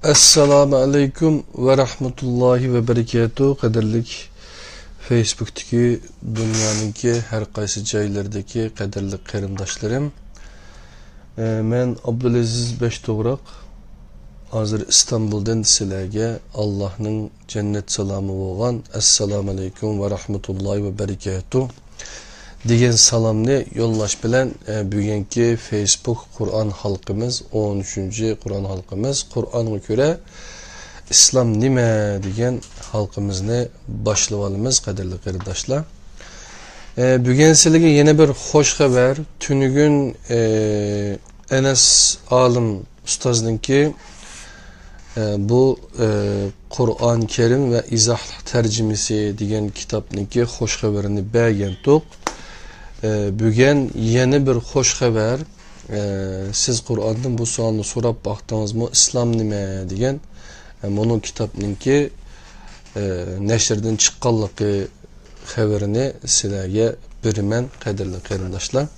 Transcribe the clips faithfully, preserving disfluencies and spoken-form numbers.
ئەسسالامۇ ئەلەيكۇم ۋە رەھمەتۇللاھى ۋە بەرىكاتۇھ. قەدىرلىك فېيسبۇكتىكى، دۇنيانىڭكى ھەر قايسى جايلىرىدىكى قەدىرلىك قېرىنداشلىرىم. ئە، مەن ئابدۇلئەزىز بەشتوغراق. ھازىر ئىستانبۇلدىن سىلەرگە ئاللاھنىڭ جەننەت سالامى بولغان ئەسسالامۇ ئەلەيكۇم ۋە رەھمەتۇللاھى ۋە بەرىكاتۇھ دېگەن سالامنى يوللاش بىلەن، ئە، بۈگۈنكى فېيسبۇك قۇرئان ھالقىمىز، ئون ئۈچىنچى قۇرئان ھالقىمىز، قۇرئانغا كۆرە ئىسلام نېمە دېگەن ھالقىمىزنى باشلىۋالىمىز، قەدىرلىك قېرىنداشلار. ئە، بۈگۈن سىلەرگە يەنە بىر خوش خەۋەر. تۈنۈگۈن، ئە، ئەنەس ئالىم ئۇستازنىڭكى، ئە، بۇ، ئە، قۇرئان كەرىم ۋە ئىزاھلىق تەرجىمىسى دېگەن كىتابنىڭكى خوش خەۋىرىنى بەرگەنتۇق. ئە، بۈگۈن يەنە بىر خوش خەۋەر. ئە، سىز قۇرئاندىن بۇ سوئالنى سوراپ باقتىڭىزمۇ، ئىسلام نېمە دېگەن، ئە، مۇنۇ كىتابنىڭكى، ئە، نەشردىن چىققانلىقى خەۋىرىنى سىلەرگە بېرىمەن، قەدىرلىك قېرىنداشلار.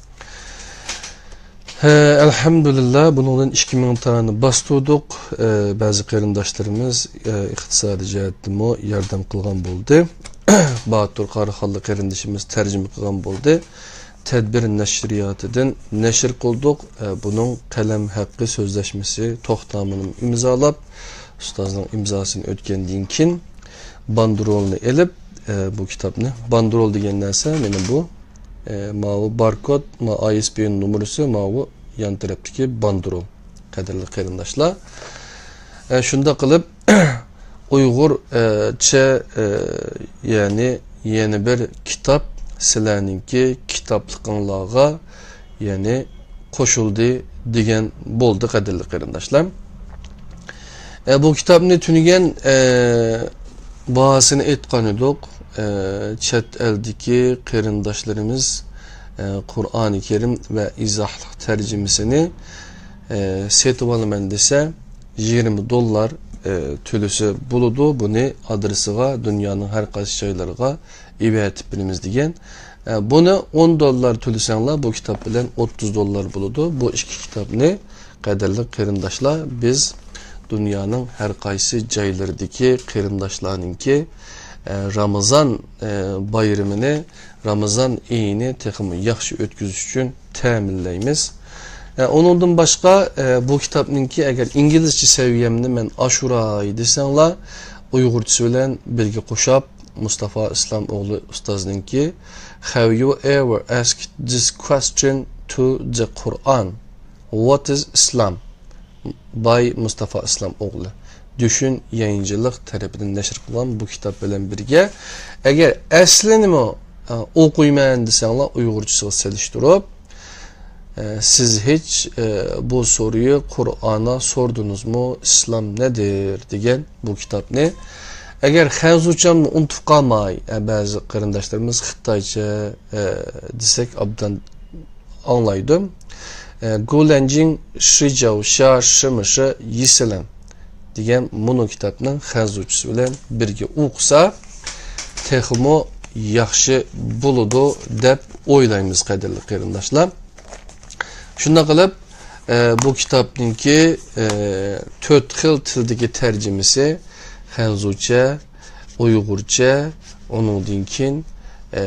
ھە، ئەلھەمدۇلىللا، بۇنىڭدىن ئىككى مىڭ دانە باستۇردۇق. ئە، بەزى قېرىنداشلىرىمىز، ئە، ئىقتىسادىي جەھەتتىمۇ ياردەم قىلغان بولدى. باتۇر قاراخانلىق قېرىندىشىمىز تەرجىمە قىلغان بولدى. تەدبىر نەشرىياتىدىن نەشر قىلدۇق. ئە، بۇنىڭ قەلەم ھەققى سۆزلەشمىسى توختامىنى ئىمزالاپ، ئۇستازنىڭ ئىمزاسىنى ئۆتكەندىن كېيىن، باندرولنى ئېلىپ، ئە، بۇ كىتابنى، باندرول دېگەن نەرسە مانا بۇ، ئە، ماۋۇ باركود، ما ئايئېسبىئېن نومۇرىسى، ماۋۇ يان تەرەپتىكى باندرول، قەدىرلىك قېرىنداشلار. ئە، شۇنداق قىلىپ، ئۇيغۇرچە، ئە، يەنى يەنە بىر كىتاب سىلەرنىڭكى كىتابلىقىڭلارغا، يەنى قوشۇلدى دېگەن بولدى، قەدىرلىك قېرىنداشلار. ئە، بۇ كىتابنى تۈنۈگۈن، ئە، باھاسىنى ئېيتقان ئىدۇق. ئە، چەت ئەلدىكى قېرىنداشلىرىمىز، ئە، قۇرئانى كەرىم ۋە ئىزاھلىق تەرجىمىسىنى، ئە، سېتىۋالىمەن دېسە، يىگىرمە دوللار، ئە، تۆلىسە بولىدۇ. بۇنى ئادرېسىغا، دۇنيانىڭ ھەر قايسى جايلىرىغا ئېۋەتىپ بېرىمىز دېگەن. ئە، بۇنى ئون دوللار تۆلىسەڭلار، بۇ كىتاب بىلەن ئوتتۇز دوللار بولىدۇ. بۇ ئىككى كىتابنى، قەدىرلىك قېرىنداشلار، بىز دۇنيانىڭ ھەر قايسى جايلىرىدىكى قېرىنداشلارنىڭكى، ئە، رامىزان، ئە، بايرىمىنى، رامىزان ئېيىنى تېخىمۇ ياخشى ئۆتكۈزۈش ئۈچۈن تەمىنلەيمىز. ئە، ئۇنىڭدىن باشقا، ئە، بۇ كىتابنىڭكى ئەگەر ئىنگلىزچە سەۋىيەمنى مەن ئاشۇراي دېسەڭلار، ئۇيغۇرچىسى بىلەن بىرگە قوشاپ، مۇستافا ئىسلام ئوغلى ئۇستازنىڭكى، Have you ever asked this question to the Quran? What is Islam? باي مۇستافا ئىسلام ئوغلى، دۈشۈن يايىنچىلىق تەرىپىدىن نەشر قىلغان بۇ كىتاب بىلەن بىرگە، ئەگەر ئەسلىنىمۇ، ئە، ئوقۇيمەن دېسەڭلار، ئۇيغۇرچىسىغا سېلىشتۇرۇپ، ئە، سىز ھېچ، ئە، بۇ سورۇيى قۇرئانا سوردىڭىزمۇ، ئىسلام نەدىر دېگەن بۇ كىتابنى. ئەگەر خەنزۇچەمنى ئۇنتۇپ قالماي، ئە، بەزى قېرىنداشلىرىمىز خىتايچە، ئە، دېسەك ئابدان ئاڭلايدۇ. ئە، گۇلەنجىڭ شىجاۋ شا شىمىشى يىسىلىن دېگەن مۇنۇ كىتابنىڭ خەنزۇچىسى بىلەن بىرگە ئوقۇسا، تېخىمۇ ياخشى بولىدۇ دەپ ئويلايمىز، قەدىرلىك قېرىنداشلار. شۇنداق قىلىپ، ئە، بۇ كىتابنىڭكى، ئە، تۆت خىل تىلدىكى تەرجىمىسى، خەنزۇچە، ئۇيغۇرچە، ئۇنىڭدىن كېيىن، ئە،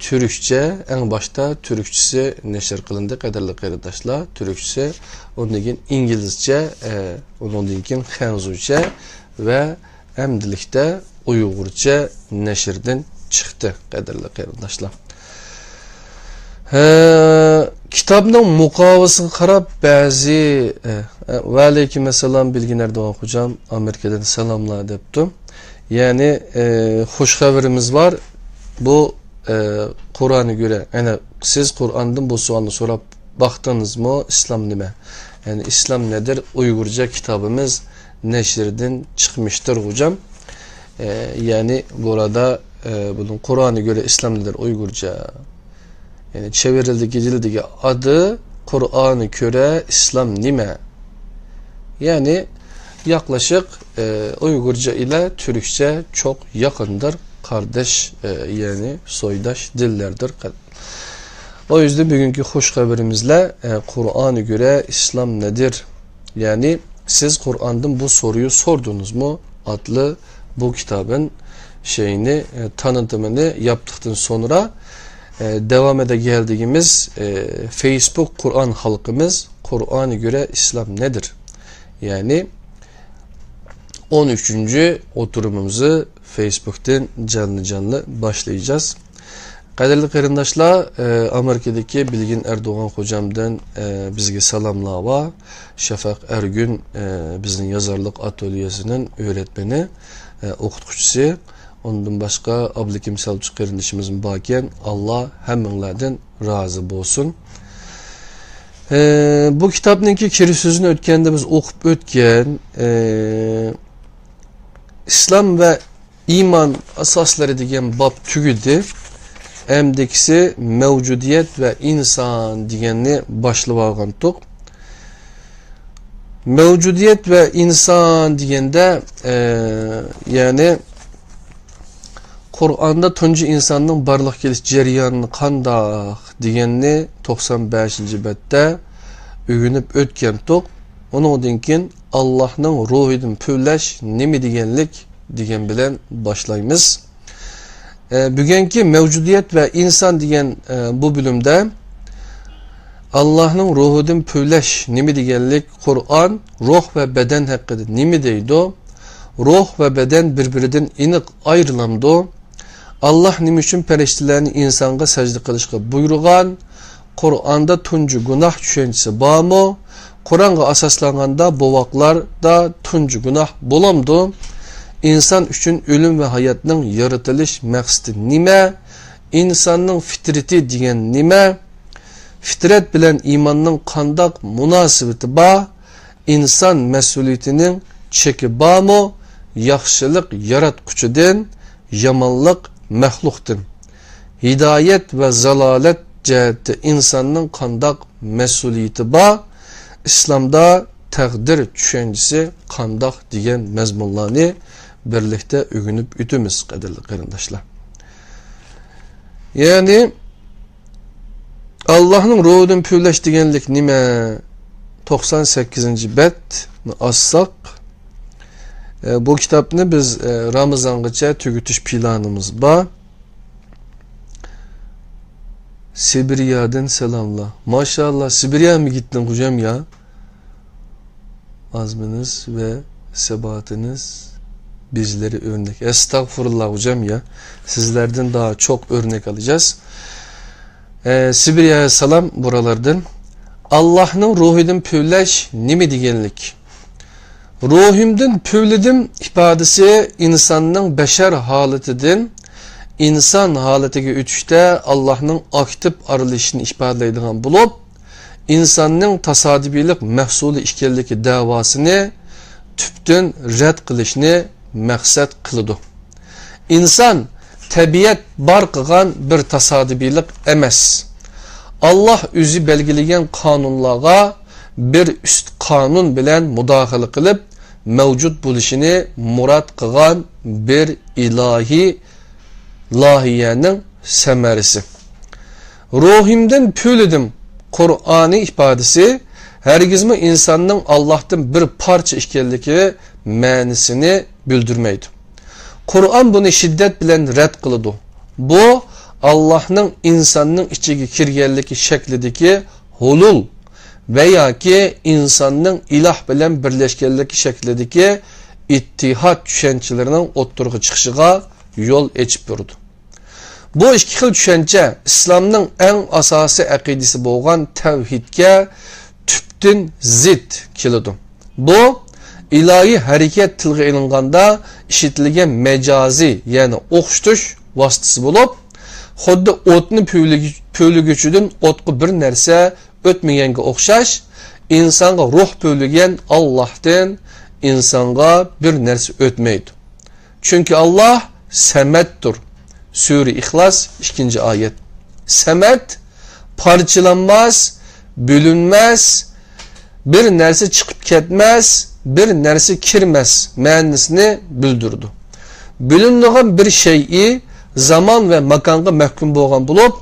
تۈركچە، ئەڭ باشتا تۈركچىسى نەشر قىلىندى، قەدىرلىك قېرىنداشلار، تۈركچىسى، ئۇندىن كېيىن ئىنگلىزچە، ئە، ئۇنىڭدىن كېيىن خەنزۇچە ۋە ئەمدىلىكتە ئۇيغۇرچە نەشردىن چىقتى، قەدىرلىك قېرىنداشلار. ھە، كىتابنىڭ مۇقاۋىسىغا قاراپ بەزى، ئە، ئە، ۋەئەلەيكۇم ئەسسالام، بىلگىنەر دوغان خوجام، ئامېرىكىدىن سالاملار دەپتۇ. يەنى، ئە، خوش خەۋىرىمىز بار. بۇ، ئە، قۇرئانغا كۆرە، يەنى سىز قۇرئاندىن بۇ سوئالنى سوراپ باقتىڭىزمۇ، ئىسلام نېمە؟ يەنى ئىسلام نەدىر؟ ئۇيغۇرچە كىتابىمىز نەشردىن چىقمىشتۇر خوجام. ئە، يەنى بۇردا، ئە، بۇنىڭ قۇرئانغا كۆرە ئىسلام نەدىر ئۇيغۇرچە. يەنى چېۋىرىلدىكى دىلدىكى ئادى قۇرئانغا كۆرە ئىسلام نېمە؟ يەنى ياقلىشىق، ئە، ئۇيغۇرچە ئىلە تۈركچە چوق يېقىندىر، قارداش، ئە، يەنى سويداش دىللەردۇر. ئۇ يۈزدە بۈگۈنكى خوش خەۋىرىمىزلەر، ئە، قۇرئانغا كۆرە ئىسلام نەدىر؟ يەنى Siz Kur'an'dan bu soruyu sordunuz mu? Adlı bu kitabın şeyini, e, tanıtımını yaptıktan sonra, e, devam edeceğimiz, e, Facebook Kur'an halkımız, Kur'an'a göre İslam nedir? Yani on üçüncü oturumumuzu Facebook'ten canlı canlı başlayacağız. قەدىرلىك قېرىنداشلار، ئە، ئامېرىكىدىكى بىلگىن ئەردوغان خوجامدىن، ئە، بىزگە سالاملار بار. شەفەق ئەرگۈن، ئە، بىزنىڭ يازارلىق ئاتېليېسىنىڭ ئۆگەتمىنى، ئە، ئوقۇتقۇچىسى. ئۇندىن باشقا ئابلىكىم سەلچۇق قېرىندىشىمىزمۇ باركەن. ئاللا ھەممىڭلاردىن رازى بولسۇن. ئە، بۇ كىتابنىڭكى كىرىش سۆزىنى ئۆتكەندە بىز ئوقۇپ ئۆتكەن، ئە، ئىسلام ۋە ئىمان ئاساسلىرى دېگەن باب تۈگىدى. ئەمدىكىسى مەۋجۇدىيەت ۋە ئىنسان دېگەننى باشلىۋالغانتۇق. مەۋجۇدىيەت ۋە ئىنسان دېگەندە، ئە، يەنى قۇرئاندا تۇنجى ئىنساننىڭ بارلىققا كېلىش جەريانى قانداق دېگەننى توقسان بەشىنچى بەتتە ئۆگىنىپ ئۆتكەنتۇق. ئۇنىڭدىن كېيىن ئاللاھنىڭ روھىدىن پۈۋلەش نېمە دېگەنلىك دېگەن بىلەن باشلايمىز. ئە، بۈگۈنكى مەۋجۇدىيەت ۋە ئىنسان دېگەن، ئە، بۇ بۆلۈمدە ئاللاھنىڭ روھىدىن پۈۋلەش نېمە دېگەنلىك، قۇرئان روھ ۋە بەدەن ھەققىدە نېمە دەيدۇ؟ روھ ۋە بەدەن بىر-بىرىدىن ئېنىق ئايرىلامدۇ؟ ئاللاھ نېمە ئۈچۈن پەرىشتىلەرنى ئىنسانغا سەجدە قىلىشقا بۇيرۇغان؟ قۇرئاندا تۇنجى گۇناھ چۈشەنچىسى بارمۇ؟ قۇرئانغا ئاساسلانغاندا بوۋاقلاردا تۇنجى گۇناھ بولامدۇ؟ ئىنسان ئۈچۈن ئۆلۈم ۋە ھاياتنىڭ يارىتىلىش مەقسىتى نېمە؟ ئىنساننىڭ فىترىتى دېگەن نېمە؟ فىترەت بىلەن ئىماننىڭ قانداق مۇناسىۋىتى بار؟ ئىنسان مەسئۇلىيىتىنىڭ چېكى بارمۇ؟ ياخشىلىق ياراتقۇچىدىن، يامانلىق مەخلۇقتىن. ھىدايەت ۋە زالالەت جەھەتتە ئىنساننىڭ قانداق مەسئۇلىيىتى بار؟ ئىسلامدا تەقدىر چۈشەنچىسى قانداق دېگەن مەزمۇنلارنى بىرلىكتە ئۆگىنىپ ئۆتىمىز، قەدىرلىك قېرىنداشلار. يەنى، ئاللاھنىڭ روھىدىن پۈۋلەش دېگەنلىك نېمە؟ توقسان سەككىزىنچى بەتنى ئاچساق، ئە، بۇ كىتابنى بىز، ئە، رامىزانغىچە تۈگىتىش پىلانىمىز بار. سىبىرىيەدىن سالاملار. ماشائاللا، سىبىرىيەمۇ كەتتىڭ خوجام يا؟ ئازمىنىز ۋە سەباتىنىز بىزلەرگە ئۆرنەك. ئەستەغپۇرۇللا خوجام يا. سىزلەردىن داھا چوق ئۆرنەك ئالىجاز. ئە، سىبىرىيەگە سالام بۇرالاردىن. ئاللاھنىڭ روھىدىن پۈۋلەش نېمە دېگەنلىك؟ روھىمدىن پۈۋلىدىم ئىپادىسى ئىنساننىڭ بەشەر ھالىتىدىن ئىنسان ھالىتىگە ئۆتۈشتە ئاللاھنىڭ ئاكتىپ ئارىلىشىشىنى ئىپادىلەيدىغان بولۇپ، ئىنساننىڭ تاسادىپىيلىق مەھسۇلى ئىكەنلىكى دەۋاسىنى تۈپتىن رەت قىلىشنى مەقسەت قىلىدۇ. ئىنسان تەبىئەت بار قىلغان بىر تاسادىپىيلىق ئەمەس. ئاللاھ ئۆزى بەلگىلىگەن قانۇنلارغا بىر ئۈست قانۇن بىلەن مۇداخىلە قىلىپ مەۋجۇت بولۇشىنى مۇراد قىلغان بىر ئىلاھىي لايىھەنىڭ سەمەرىسى. روھىمدىن پۈۋلىدىم قۇرئانى ئىپادىسى ھەرگىزمۇ ئىنساننىڭ ئاللاھتىن بىر پارچە ئىكەنلىكى مەنىسىنى بىلدۈرمەيدۇ. قۇرئان بۇنى شىددەت بىلەن رەت قىلىدۇ. بۇ ئاللاھنىڭ ئىنساننىڭ ئىچىگە كىرگەنلىكى شەكلىدىكى ھۇلۇل ۋە ياكى ئىنساننىڭ ئىلاھ بىلەن بىرلەشكەنلىكى شەكلىدىكى ئىتتىھاد چۈشەنچىلىرىنىڭ ئوتتۇرىغا چىقىشىغا يول ئېچىپ بېرىدۇ. بۇ ئىككى خىل چۈشەنچە ئىسلامنىڭ ئەڭ ئاساسىي ئەقىدىسى بولغان تەۋھىدكە تۈپتىن زىت كېلىدۇ. بۇ ئىلاھىي ھەرىكەت تىلغا ئېلىنغاندا ئىشلىتىلگەن مەجازىي، يەنى ئوخشىتىش ۋاسىتىسى بولۇپ، خۇددى ئوتنى پۈۋلىگۈ-، پۈۋلىگۈچىدىن ئوتقا بىر نەرسە ئۆتمىگەنگە ئوخشاش، ئىنسانغا روھ پۈۋلىگەن ئاللاھتىن ئىنسانغا بىر نەرسە ئۆتمەيدۇ. چۈنكى ئاللاھ سەمەدتۇر. سۈرە ئىخلاس، ئىككىنچى ئايەت. سەمەد پارچىلانماس، بۆلۈنمەس، بىر نەرسە چىقىپ كەتمەس، بىر نەرسە كىرمەس مەنىسىنى بىلدۈرىدۇ. بۆلۈنىدىغان بىر شەيئى زامان ۋە ماكانغا مەھكۇم بولغان بولۇپ،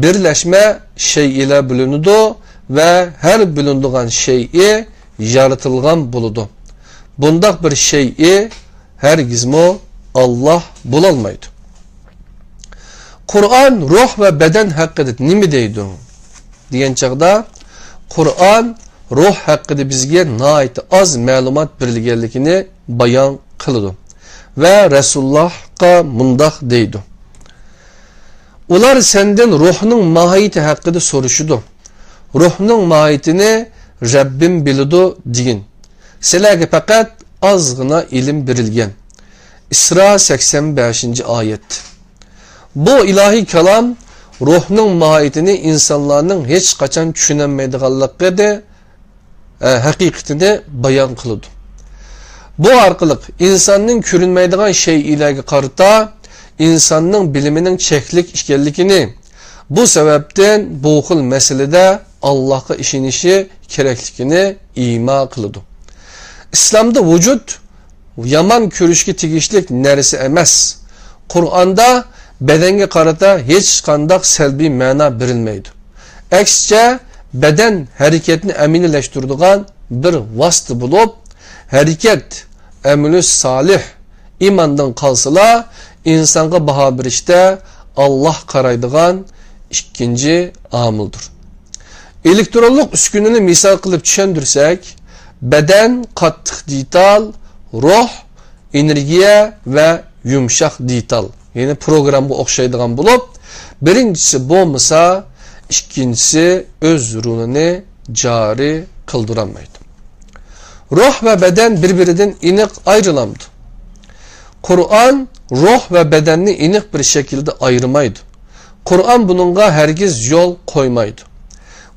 بىرلەشمە شەيئىلەر بۆلۈنىدۇ ۋە ھەر بۆلۈنىدىغان شەيئى يارىتىلغان بولىدۇ. بۇنداق بىر شەيئى ھەرگىزمۇ ئاللاھ بولالمايدۇ. قۇرئان روھ ۋە بەدەن ھەققىدە نېمە دەيدۇ؟ دېگەن چاغدا، قۇرئان روھ ھەققىدە بىزگە ناھايىتى ئاز مەلۇمات بېرىلگەنلىكىنى بايان قىلىدۇ ۋە رەسۇلۇللاھقا مۇنداق دەيدۇ: ئۇلار سەندىن روھنىڭ ماھىيىتى ھەققىدە سورىشىدۇ. روھنىڭ ماھىيىتىنى رەببىم بىلىدۇ دېگىن. سىلەرگە پەقەت ئازغىنا ئىلىم بېرىلگەن. ئىسرا سەكسەن بەشىنچى ئايەت. بۇ ئىلاھىي كالام روھنىڭ ماھىيىتىنى ئىنسانلارنىڭ ھېچقاچان چۈشىنەلمەيدىغانلىقىنى، ئە، ھەقىقىتىنى بايان قىلىدۇ. بۇ ئارقىلىق ئىنساننىڭ كۆرۈنمەيدىغان شەيئىلەرگە قارىتا ئىنساننىڭ بىلىمىنىڭ چەكلىك ئىكەنلىكىنى، بۇ سەۋەبتىن بۇ خىل مەسىلىدە ئاللاھقا ئىشىنىشى كېرەكلىكىنى ئىما قىلىدۇ. ئىسلامدا ۋۇجۇد يامان كۆرۈشكە تېگىشلىك نەرسە ئەمەس. قۇرئاندا بەدەنگە قارىتا ھېچقانداق سەلبىي مەنا بېرىلمەيدۇ. ئەكسىچە، بەدەن ھەرىكەتنى ئەمەلىيلەشتۈرىدىغان بىر ۋاسىتە بولۇپ، ھەرىكەت ئەمىلى سالىھ ئىماندىن قالسىلا، ئىنسانغا باھا بېرىشتە ئاللاھ قارايدىغان ئىككىنچى ئامىلدۇر. ئېلېكترونلۇق ئۈسكۈنىنى مىسال قىلىپ چۈشەندۈرسەك، بەدەن قاتتىق دېتال، روھ ئېنېرگىيە ۋە يۇمشاق دېتال، يەنى پروگراممىغا ئوخشايدىغان بولۇپ، بىرىنچىسى بولمىسا، ئىككىنچىسى ئۆز رولىنى جارى قىلدۇرالمايدۇ. روھ ۋە بەدەن بىر-بىرىدىن ئېنىق ئايرىلامدۇ؟ قۇرئان روھ ۋە بەدەننى ئېنىق بىر شەكىلدە ئايرىمايدۇ. قۇرئان بۇنىڭغا ھەرگىز يول قويمايدۇ.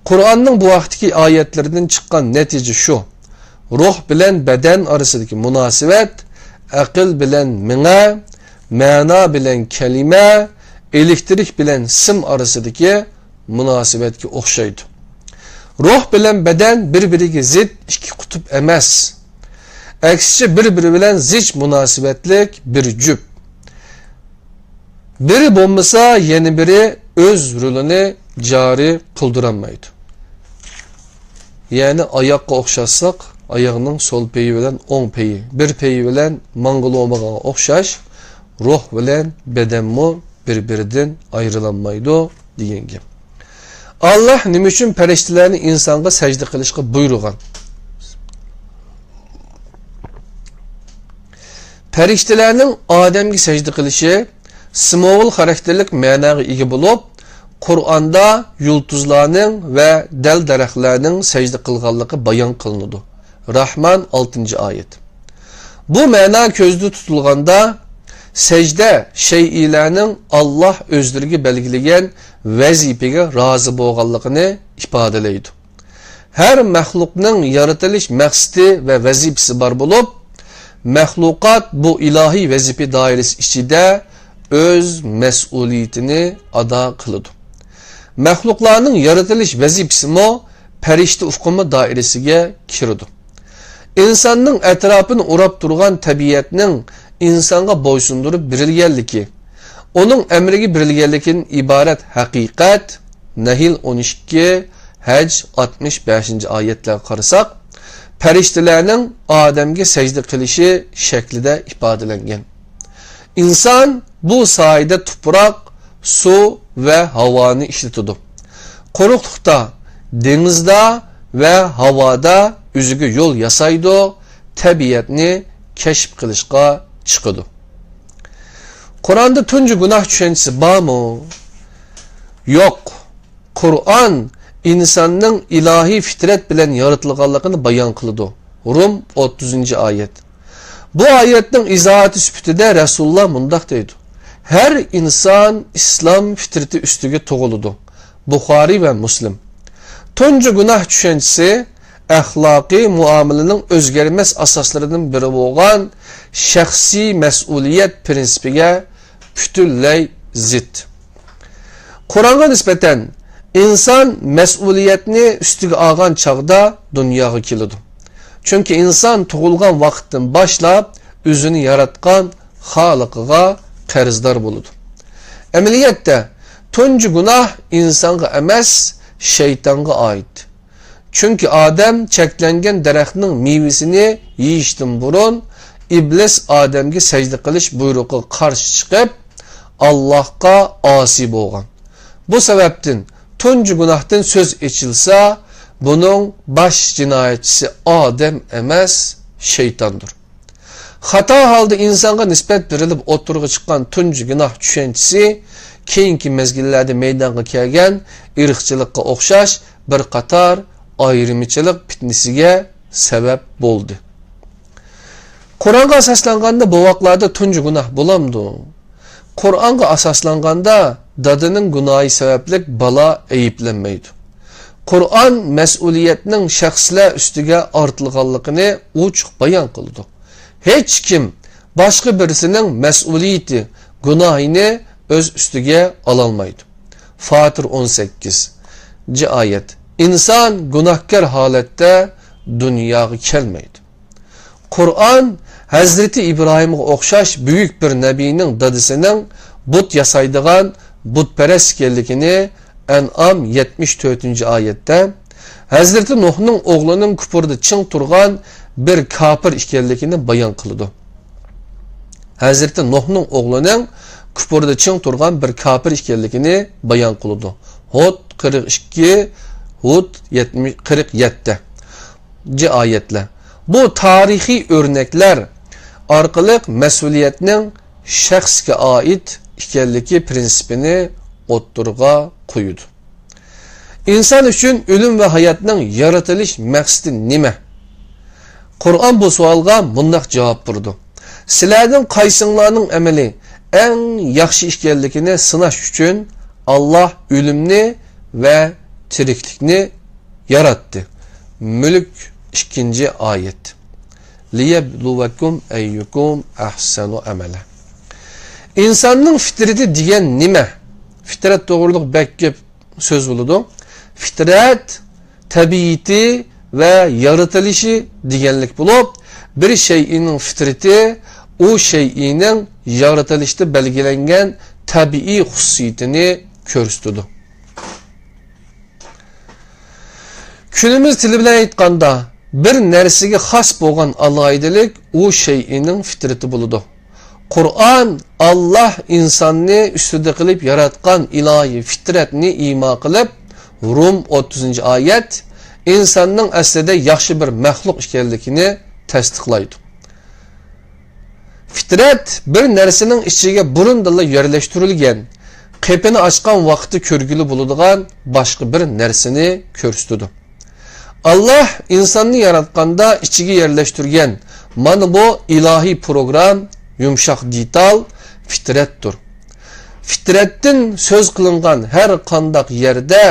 قۇرئاننىڭ بۇ ھەقتىكى ئايەتلىرىدىن چىققان نەتىجە شۇ: روھ بىلەن بەدەن ئارىسىدىكى مۇناسىۋەت ئەقىل بىلەن مېڭە، مەنا بىلەن كەلىمە، ئېلېكتىرىك بىلەن سىم ئارىسىدىكى مۇناسىۋەتكە ئوخشايدۇ. روھ بىلەن بەدەن بىر-بىرىگە زىت ئىككى قۇتۇپ ئەمەس. ئەكسىچە، بىر-بىرى بىلەن زىچ مۇناسىۋەتلىك بىر جۈپ. بىرى بولمىسا، يەنە بىرى ئۆز رولىنى جارى قىلدۇرالمايدۇ. يەنى ئاياققا ئوخشاتساق، ئاياغنىڭ سول پېيى بىلەن ئوڭ پېيى، بىر پېيى بىلەن ماڭغىلى بولمىغانغا ئوخشاش، روھ بىلەن بەدەنمۇ بىر-بىرىدىن ئايرىلالمايدۇ دېگەن گەپ. ئاللاھ نېمە ئۈچۈن پەرىشتىلەرنى ئىنسانغا سەجدە قىلىشقا بۇيرۇغان؟ پەرىشتىلەرنىڭ ئادەمگە سەجدە قىلىشى سىمۋول خاراكتېرلىك مەناغا ئىگە بولۇپ، قۇرئاندا يۇلتۇزلارنىڭ ۋە دەل-دەرەخلەرنىڭ سەجدە قىلغانلىقى بايان قىلىنىدۇ. راھمان، ئالتىنچى ئايەت. بۇ مەنا كۆزدە تۇتۇلغاندا، سەجدە شەيئىلەرنىڭ ئاللاھ ئۆزلىرىگە بەلگىلىگەن ۋەزىپىگە رازى بولغانلىقىنى ئىپادىلەيدۇ. ھەر مەخلۇقنىڭ يارىتىلىش مەقسىتى ۋە ۋەزىپىسى بار بولۇپ، مەخلۇقات بۇ ئىلاھىي ۋەزىپە دائىرىسى ئىچىدە ئۆز مەسئۇلىيىتىنى ئادا قىلىدۇ. مەخلۇقلارنىڭ يارىتىلىش ۋەزىپىسىمۇ پەرىشتە ئۇقۇمى دائىرىسىگە كىرىدۇ. ئىنساننىڭ ئەتراپىنى ئوراپ تۇرغان تەبىئەتنىڭ ئىنسانغا بويسۇندۇرۇپ بېرىلگەنلىكى، ئۇنىڭ ئەمرىگە بېرىلگەنلىكىدىن ئىبارەت ھەقىقەت، نەھل ئون ئىككى، ھەج ئاتمىش بەشىنچى ئايەتلەرگە قارىساق، پەرىشتىلەرنىڭ ئادەمگە سەجدە قىلىشى شەكلىدە ئىپادىلەنگەن. ئىنسان بۇ ساھەدە تۇپراق، سۇ ۋە ھاۋانى ئىشلىتىدۇ. قۇرۇقلۇقتا، دېڭىزدا ۋە ھاۋادا ئۆزىگە يول ياسايدۇ، تەبىئەتنى كەشىپ قىلىشقا چىقىدۇ. قۇرئاندا تۇنجى گۇناھ چۈشەنچىسى بارمۇ؟ يوق. قۇرئان ئىنساننىڭ ئىلاھىي فىترەت بىلەن يارىتىلغانلىقىنى بايان قىلىدۇ. رۇم، ئوتتۇزىنچى ئايەت. بۇ ئايەتنىڭ ئىزاھاتى سۈپىتىدە رەسۇلۇللا مۇنداق دەيدۇ: ھەر ئىنسان ئىسلام فىترىتى ئۈستىگە تۇغۇلىدۇ. بۇخارىي ۋە مۇسلىم. تۇنجى گۇناھ چۈشەنچىسى ئەخلاقىي مۇئامىلىنىڭ ئۆزگەرمەس ئاساسلىرىدىن بىرى بولغان شەخسىي مەسئۇلىيەت پىرىنسىپىگە پۈتۈنلەي زىت. قۇرئانغا نىسبەتەن، ئىنسان مەسئۇلىيەتنى ئۈستىگە ئالغان چاغدا دۇنياغا كېلىدۇ. چۈنكى ئىنسان تۇغۇلغان ۋاقىتتىن باشلاپ ئۆزىنى ياراتقان خالىقىغا قەرزدار بولىدۇ. ئەمەلىيەتتە، تۇنجى گۇناھ ئىنسانغا ئەمەس، شەيتانغا ئائىت. چۈنكى ئادەم چەكلەنگەن دەرەخنىڭ مېۋىسىنى يېيىشتىن بۇرۇن ئىبلىس ئادەمگە سەجدە قىلىش بۇيرۇقىغا قارشى چىقىپ، ئاللاھقا ئاسىي بولغان. بۇ سەۋەبتىن تۇنجى گۇناھتىن سۆز ئېچىلسا، بۇنىڭ باش جىنايەتچىسى ئادەم ئەمەس، شەيتاندۇر. خاتا ھالدا ئىنسانغا نىسبەت بېرىلىپ ئوتتۇرىغا چىققان تۇنجى گۇناھ چۈشەنچىسى كېيىنكى مەزگىللەردە مەيدانغا كەلگەن ئىرقچىلىققا ئوخشاش بىر قاتار ئايرىمىچىلىق پىتنىسىگە سەۋەب بولدى. قۇرئانغا ئاساسلانغاندا بوۋاقلاردا تۇنجى گۇناھ بولامدۇ؟ قۇرئانغا ئاساسلانغاندا دادىنىڭ گۇناھى سەۋەبلىك بالا ئەيىبلەنمەيدۇ. قۇرئان مەسئۇلىيەتنىڭ شەخسلەر ئۈستىگە ئارتىلغانلىقىنى ئوچۇق بايان قىلىدۇ. ھېچكىم باشقا بىرسىنىڭ مەسئۇلىيىتى، گۇناھىنى ئۆز ئۈستىگە ئالالمايدۇ. فاتىر ئون سەككىزىنچى ئايەت. ئىنسان گۇناھكار ھالەتتە دۇنياغا كەلمەيدۇ. قۇرئان ھەزرىتى ئىبراھىمغا ئوخشاش بۈيۈك بىر نەبىنىڭ دادىسىنىڭ بۇت ياسايدىغان بۇتپەرەس ئىكەنلىكىنى ئەنئام يەتمىش تۆتىنچى ئايەتتە، ھەزرىتى نۇھنىڭ ئوغلىنىڭ كۇپۇردا چىڭ تۇرغان بىر كاپىر ئىكەنلىكىنى بايان قىلىدۇ. ھەزرىتى نۇھنىڭ ئوغلىنىڭ كۇپۇردا چىڭ تۇرغان بىر كاپىر ئىكەنلىكىنى بايان قىلىدۇ. ھۇد قىرىق ئىككى، ھۇد يەتمىش، قىرىق يەتتە. ئايەتلەر. بۇ تارىخىي ئۆرنەكلەر ئارقىلىق مەسئۇلىيەتنىڭ شەخسكە ئائىت ئىكەنلىكى پىرىنسىپىنى ئوتتۇرىغا قويىدۇ. ئىنسان ئۈچۈن ئۆلۈم ۋە ھاياتنىڭ يارىتىلىش مەقسىتى نېمە؟ قۇرئان بۇ سوئالغا مۇنداق جاۋاب بېرىدۇ: سىلەردىن قايسىڭلارنىڭ ئەمەلى ئەڭ ياخشى ئىكەنلىكىنى سىناش ئۈچۈن، ئاللاھ ئۆلۈمنى ۋە تىرىكلىكنى ياراتتى. مۈلك، ئىككىنچى ئايەت. لىيەبلۇۋەكۇم ئەييۇكۇم ئەھسەنۇ ئەمەلە. ئىنساننىڭ فىترىتى دېگەن نېمە؟ فىترەت توغرۇلۇق بەك كۆپ سۆز بولىدۇ. فىترەت تەبىئىتى ۋە يارىتىلىشى دېگەنلىك بولۇپ، بىر شەيئىنىڭ فىترىتى ئۇ شەيئىنىڭ يارىتىلىشتا بەلگىلەنگەن تەبىئىي خۇسۇسىيىتىنى كۆرسىتىدۇ. كۈنىمىز تىلى بىلەن ئېيتقاندا، بىر نەرسىگە خاس بولغان ئالاھىدىلىك ئۇ شەيئىنىڭ فىترىتى بولىدۇ. قۇرئان ئاللاھ ئىنساننى ئۈستىدە قىلىپ ياراتقان ئىلاھىي فىترەتنى ئىما قىلىپ، رۇم ئوتتۇزىنچى ئايەت، ئىنساننىڭ ئەسلىدە ياخشى بىر مەخلۇق ئىكەنلىكىنى تەستىقلايدۇ. فىترەت بىر نەرسىنىڭ ئىچىگە بۇرۇندىنلا يەرلەشتۈرۈلگەن، قېپىنى ئاچقان ۋاقىتتا كۆرگىلى بولىدىغان باشقا بىر نەرسىنى كۆرسىتىدۇ. ئاللاھ ئىنساننى ياراتقاندا ئىچىگە يەرلەشتۈرگەن مانا بۇ ئىلاھىي پروگرام، يۇمشاق دېتال، فىترەتتۇر. فىترەتتىن سۆز قىلىنغان ھەر قانداق يەردە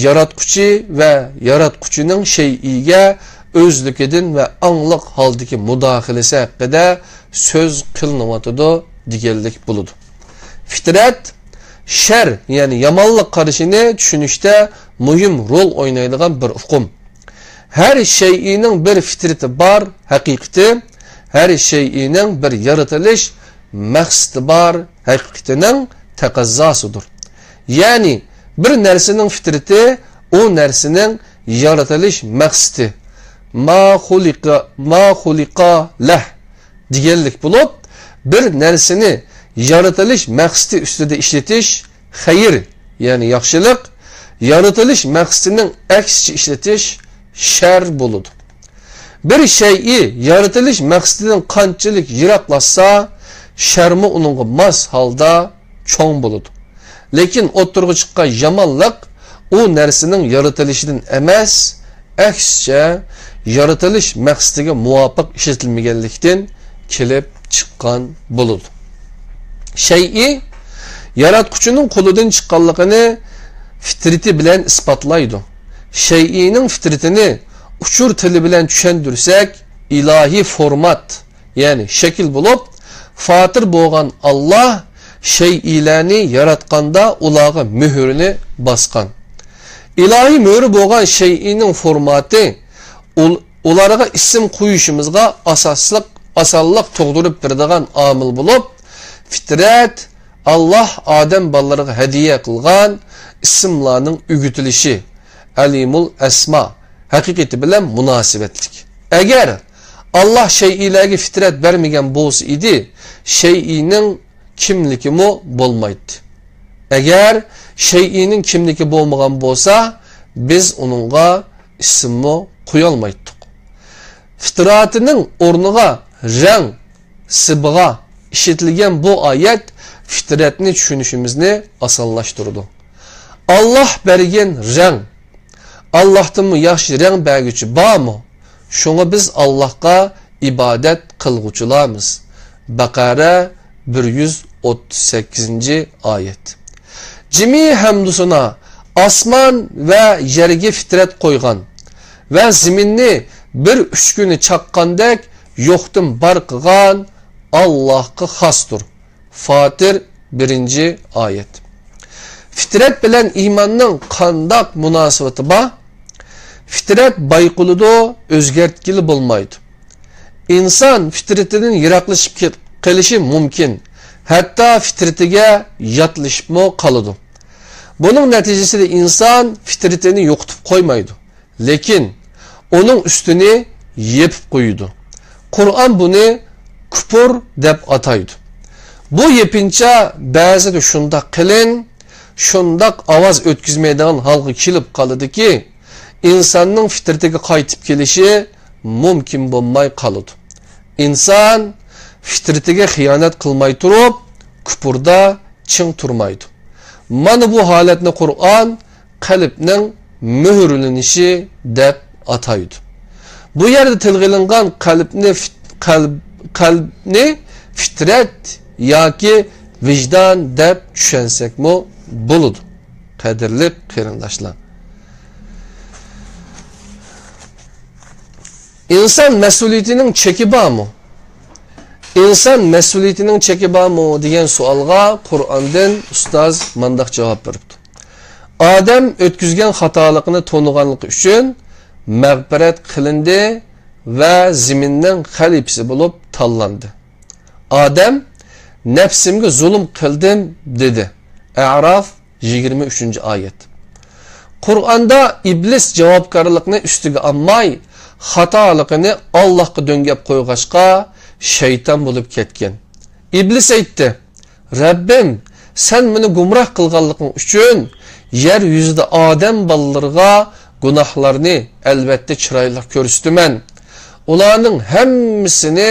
ياراتقۇچى ۋە ياراتقۇچىنىڭ شەيئىگە ئۆزلۈكىدىن ۋە ئاڭلىق ھالدىكى مۇداخىلىسى ھەققىدە سۆز قىلىنىۋاتىدۇ دېگەنلىك بولىدۇ. فىترەت شەر، يەنى يامانلىق قارىشىنى چۈشىنىشتە مۇھىم رول ئوينايدىغان بىر ئۇقۇم. ھەر شەيئىنىڭ بىر فىترىتى بار ھەقىقىتى، ھەر شەيئىنىڭ بىر يارىتىلىش مەقسىتى بار ھەقىقىتىنىڭ تەقەززاسىدۇر. يەنى بىر نەرسىنىڭ فىترىتى ئۇ نەرسىنىڭ يارىتىلىش مەقسىتى. ما خۇلىقە، ما خۇلىقە لەھ دېگەنلىك بولۇپ، بىر نەرسىنى يارىتىلىش مەقسىتى ئۈستىدە ئىشلىتىش خەير، يەنى ياخشىلىق، يارىتىلىش مەقسىتىنىڭ ئەكسىچە ئىشلىتىش شەر بولىدۇ. بىر شەيئى يارىتىلىش مەقسىتىدىن قانچىلىك يىراقلاشسا، شەرمۇ ئۇنىڭغا ماس ھالدا چوڭ بولىدۇ. لېكىن ئوتتۇرىغا چىققان يامانلىق ئۇ نەرسىنىڭ يارىتىلىشىدىن ئەمەس، ئەكسىچە، يارىتىلىش مەقسىتىگە مۇۋاپىق ئىشلىتىلمىگەنلىكتىن كېلىپ چىققان بولىدۇ. شەيئى ياراتقۇچىنىڭ قولىدىن چىققانلىقىنى فىترىتى بىلەن ئىسپاتلايدۇ. شەيئىنىڭ فىترىتىنى ئۇچۇر تىلى بىلەن چۈشەندۈرسەك، ئىلاھىي فورمات، يەنى شەكىل بولۇپ، فاتىر بولغان ئاللاھ شەيئىلەرنى ياراتقاندا ئۇلارغا مۆھۈرنى باسقان. ئىلاھىي مۆھۈرى بولغان شەيئىنىڭ فورماتى ئۇل-، ئۇلارغا ئىسىم قويۇشىمىزغا ئاساسلىق، ئاسانلىق تۇغدۇرۇپ بېرىدىغان ئامىل بولۇپ، فىترەت، ئاللاھ ئادەم بالىلىرىغا ھەدىيە قىلغان ئىسىملارنىڭ ئۆگىتىلىشى، ئەلىمۇل ئەسما، ھەقىقىتى بىلەن مۇناسىۋەتلىك. ئەگەر ئاللاھ شەيئىلەرگە فىترەت بەرمىگەن بولسا ئىدى، شەيئىنىڭ كىملىكىمۇ بولمايتتى. ئەگەر شەيئىنىڭ كىملىكى بولمىغان بولسا، بىز ئۇنىڭغا ئىسىممۇ قويالمايتتۇق. فىتراتىنىڭ ئورنىغا رەڭ، سىبغا ئىشلىتىلگەن بۇ ئايەت فىترەتنى چۈشىنىشىمىزنى ئاسانلاشتۇرىدۇ. ئاللاھ بەرگەن رەڭ، ئاللاھتىنمۇ ياخشى رەڭ بەرگۈچى بارمۇ؟ شۇڭا بىز ئاللاھقا ئىبادەت قىلغۇچىلارمىز. بەقەرە، بىر يۈز ئوتتۇز سەككىزىنچى ئايەت. جىمى ھەمدۇسانا ئاسمان ۋە يەرگە فىترەت قويغان ۋە زېمىننى بىر ئۈچ كۈنى چاققاندەك يوقتىن بار قىلغان ئاللاھقا خاستۇر. فاتىر، بىرىنچى ئايەت. فىترەت بىلەن ئىماننىڭ قانداق مۇناسىۋىتى بار؟ فىترەت بايقىلىدۇ، ئۆزگەرتكىلى بولمايدۇ. ئىنسان فىترىتىدىن يىراقلىشىپ كېت-، قېلىشى مۇمكىن، ھەتتا فىترىتىگە ياتلىشىپمۇ قالىدۇ. بۇنىڭ نەتىجىسىدە ئىنسان فىترىتىنى يوقىتىپ قويمايدۇ، لېكىن ئۇنىڭ ئۈستىنى يېپىپ قويىدۇ. قۇرئان بۇنى كۇپۇر دەپ ئاتايدۇ. بۇ يېپىنچا بەزىدە شۇنداق قېلىن، شۇنداق ئاۋاز ئۆتكۈزمەيدىغان ھالغا كېلىپ قالىدۇكى، ئىنساننىڭ فىترىتىگە قايتىپ كېلىشى مۇمكىن بولماي قالىدۇ. ئىنسان فىترىتىگە خىيانەت قىلماي تۇرۇپ، كۇپۇردا چىڭ تۇرمايدۇ. مانا بۇ ھالەتنى قۇرئان قەلبنىڭ مۆھۈرلىنىشى دەپ ئاتايدۇ. بۇ يەردە تىلغا ئېلىنغان قەلبنى فىت-، قەلب، قەلبنى فىترەت ياكى ۋىجدان دەپ چۈشەنسەكمۇ بولىدۇ. قەدىرلىك قېرىنداشلار، ئىنسان مەسئۇلىيىتىنىڭ چېكى بارمۇ؟ ئىنسان مەسئۇلىيىتىنىڭ چېكى بارمۇ دېگەن سوئالغا قۇرئاندىن ئۇستاز مانداق جاۋاب بېرىپتۇ: ئادەم ئۆتكۈزگەن خاتالىقىنى تونۇغانلىقى ئۈچۈن مەغپىرەت قىلىندى ۋە زېمىننىڭ خەلىپىسى بولۇپ تاللاندى. ئادەم نەپسىمگە زۇلۇم قىلدىم دېدى. ئەراف، يىگىرمە ئۈچىنچى ئايەت. قۇرئاندا ئىبلىس جاۋابكارلىقنى ئۈستىگە ئالماي، خاتالىقىنى ئاللاھقا دۆڭگەپ قويغاچقا، شەيتان بولۇپ كەتكەن. ئىبلىس ئېيتتى: رەببىم، سەن مېنى گۇمراھ قىلغانلىقىڭ ئۈچۈن يەر يۈزىدە ئادەم بالىلىرىغا گۇناھلارنى ئەلۋەتتە چىرايلىق كۆرسىتىمەن. ئۇلارنىڭ ھەممىسىنى